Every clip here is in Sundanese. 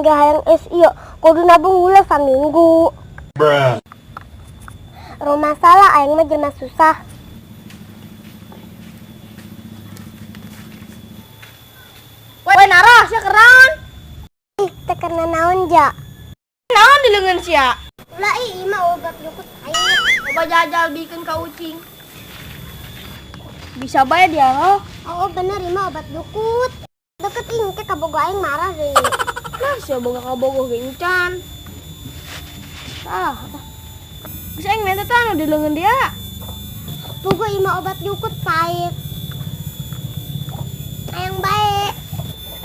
Aing ge hayang es ieu, kudu nabung heula saminggu. Bruh. Rumah salah aing mah jelema susah. Woi Naro, sia keraon? Ih, teu karena naon ja. Naon di leungeun sia? Ulah ih, ieu mah obat jukut aing. Coba jajal bikin ka ucing. Bisa bae dia loh. Oh, bener ieu mah obat jukut. Deket ih, engke kabogo aing marah deui. Nah, sia boga kabogoh ge encan. Ah. Geus aing menta tah nu di leungeun dia. Puguh ieu mah obat jukut pahit. Hayang bae.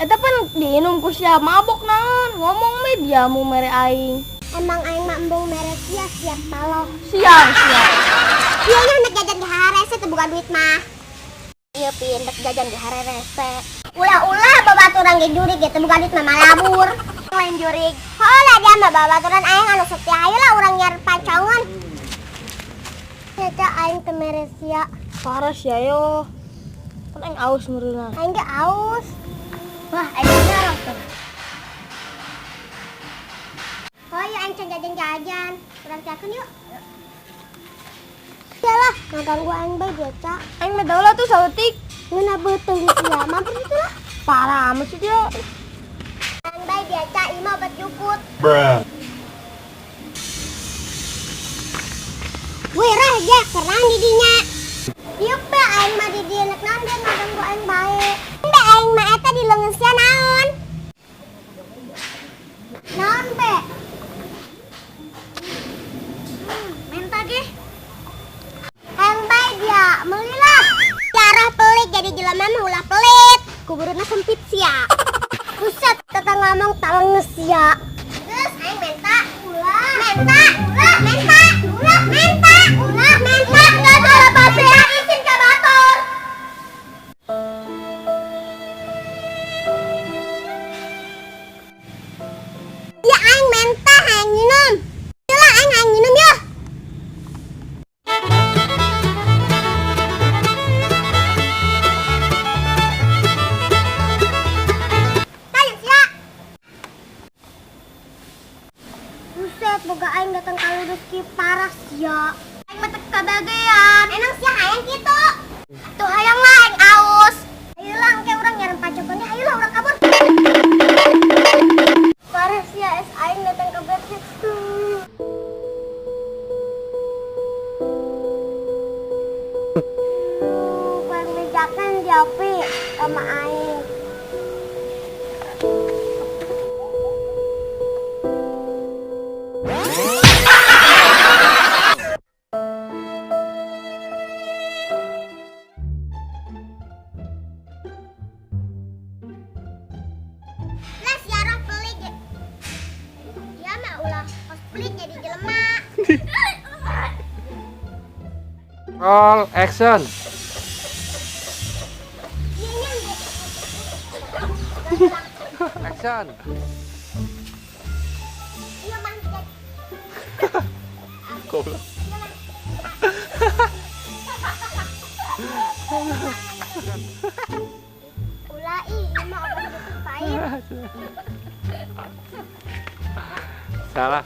Eta pan diinum ku sia mabok naon, ngomong we dia mau mere aing. Emang aing mah embung mere sia siap paloh. Siap, siap. Ieu nya nek jajan di harese teu boga duit mah. Ieu pin nek jajan di harese. Ulah-ulah babaturan ge jurig ge teu boga duit mah malabur. Lain jurig. Heuh lah dia mah babaturan aing anu setia hayu lah urang nyiar pancongan. Caca aing teu mere sia. Parah sia yo. Kan aing aus meureunna. Aing ge aus. Wah, aing nyarok tuh. Oh iya, aing can jajan-jajan. Urang tiakeun yuk. Iyalah, ngaganggu aing bae dia, Ca. Aing mah daulah tuh saeutik. Ngeunah beuteung sia, mampir situ lah. Parah amat sih dia. Aing bae dia, Ca, ieu mah obat jukut. Bruh. Wih, rah, dia keren di dinya. Diuk be aing mah di dieu nek naon dia ngaganggu aing bae. Be aing mah eta di leungeun sia naon? Naon be? Menta ge. Hayang bae dia, meulilah. Jarah pelit jadi jelema mah ulah pelit. Kuburna sempit sia. Buset, tata ngomong talengeus sia. Geus aing menta, ulah, menta, ulah, menta, ulah, menta, ulah, menta. Geus ulah pasti isin ka batur. Ya aing menta hayang nginum. Lah aing hayang nginum ya. Tanya sia. Buset, boga aing datang ka ludus ki parah sia. Aing mah teu kabagean. Emang sia hayang kitu? Tuh hayang lah aing aus. Ayolah engke urang nyaran pacokon deh, ayolah urang kabur. Parah sia es aing datang ke bed. Kurang mijakan dia pi sama aing. Lah siarah pelit ya. Dia mah ulah kos pelit jadi jelema. Roll action. Action. Iya, Mang. Goblok. Ulah ih, ieu mah obat jukut pahit. Salah.